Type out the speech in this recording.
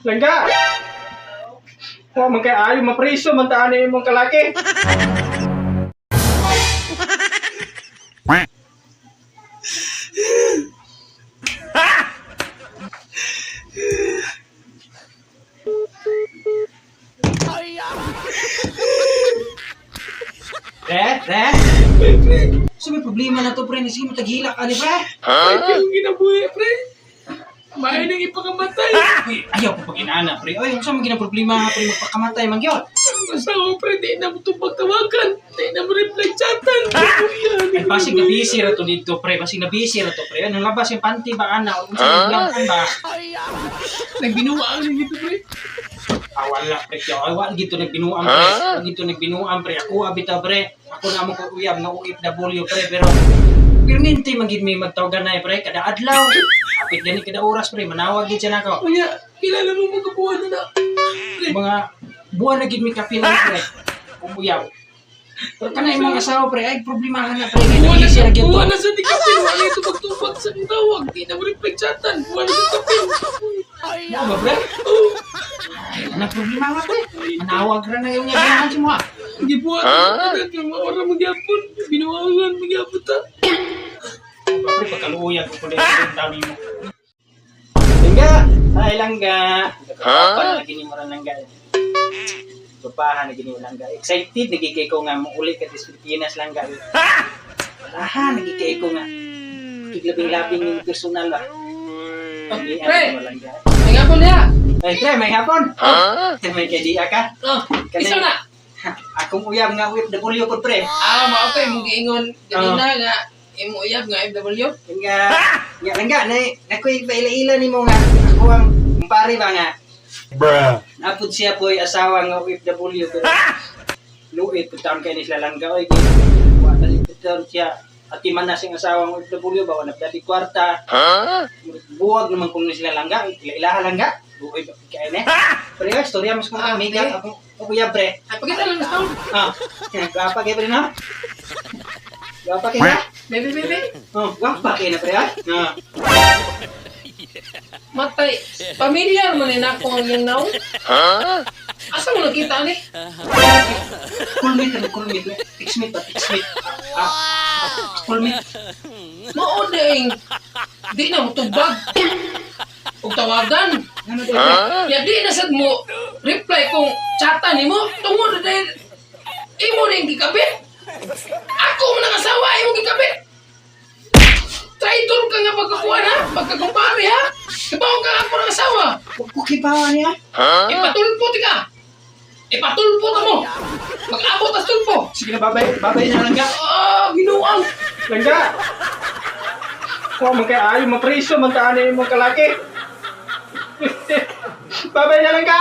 Langga! Wa man kay ayo mapriso man taan ni imong kalaki. Pre, pre. So may problema na to, pre. Sige, mataghila ka ni pre. Ay, yung ginabuhi, pre. May nang ipakamatay. Uy, ayaw ko pag inaana, pre. Oy, unsa man gina problema nga, pre, magpakamatay man gyud. Ang asawa, pre, di na mo itong pagtawagan. Di na mo reply chatan. Ay, basig na busy ra to dito, pre. Basig na busy ra to, pre. Anong labas yung panty ba ana? Unsa man lang ba? Nagbinuwaan na dito, pre. Ah, wala, pre. Kaya, ay, wala gito nagbinuang, pre. Wala gito nagbinuang, pre. Ako, abita, pre. Ako na mo ko uyab nga OFW, pre. Pero, perminti man gid may magtawagan na, eh, pre. Kada adlaw. Apit gani kada oras, pre. Manawag gid siya nako. Kaya, kilala mo magkabuhan na na. Pre, Mga buwan na gid may kapila, pre. Umuyab. Pero kanay mga asawa, pre, ay problemahan na, pre. Ngayon, buwan na busy sa, ra gyud to. buwan na sa di kapil. Wala ito magtubag sa tawag. Di na mo reply chatan. Buwan na sa kapil. Mo ba, pre? Ay, ano problema nga, pre? Manawag ra na yung yabangan si mo, ah. Gibuhat na sa tanan. Maura magyapon. Binuwangan magyapon ta. Pre, pagkaluoyan ko kulit yung dami mo. Langga! Ay, langga! Huh? Na gini mo rin langga. Lupahan na gini mo langga. Excited, nagigay ko nga muuli ka sa Pilipinas langga. Wala, nagigay ko nga. Kiglabing-labing yung personal ba? Pre! Mo langga. May hapon niya. Ay, pre, may hapon. Huh? May kaidiya ka. Oh, isa na. Akong uyab nga OFW ko, pre. Ah, mao kay mong giingon ganina nga imo uyab nga FW. Nga, nga langga, na, nakoy paila-ila nimo nga. Ako ang kumpare ba nga. Bruh. Napod siya po asawa nga OFW pero luit pud taon kay ni sila langga oy kay wa na pud taon siya atiman na siyang asawa nga OFW ba wa na dali kwarta. Buwag naman kung ni sila langga ila ilaha langga luoy ba pud kay ne. Pre, ay, istorya mas kong Ah, amiga okay. akong kuya pre. Ay, pagkita lang sa taon. Ah, gwapa kay pre no? Gwapa kay na? Baby, baby. Oh, gwapa kay na pre ah. Ah. Matay. Pamilyar man ni nako ang iyong naong. Asa mo nakita ni? Kulmit ano kulmit. Text-mate ba text-mate. Ah, kulmit. Mao ding. Di na mo tubag. Ug tawagan. Ano di pre? Ya di na sad mo reply kung chata nimo tungod na dahil imo ning gikabit. Ako man ang asawa imo gikabit. Traitor ka nga pagkakuan ha, pagkakumpare ha. Kibaw ka ako ng asawa. Wa ko kibawa niya. Ipatulpo ti ka. Ipatulpo ta mo. Mag-abot tas tulpo. Sige na, babay. Babay na langga. Ah, ginuang. Langga! Wa man kay ayo mapriso man taan ni imong kalaki. Babay na langga.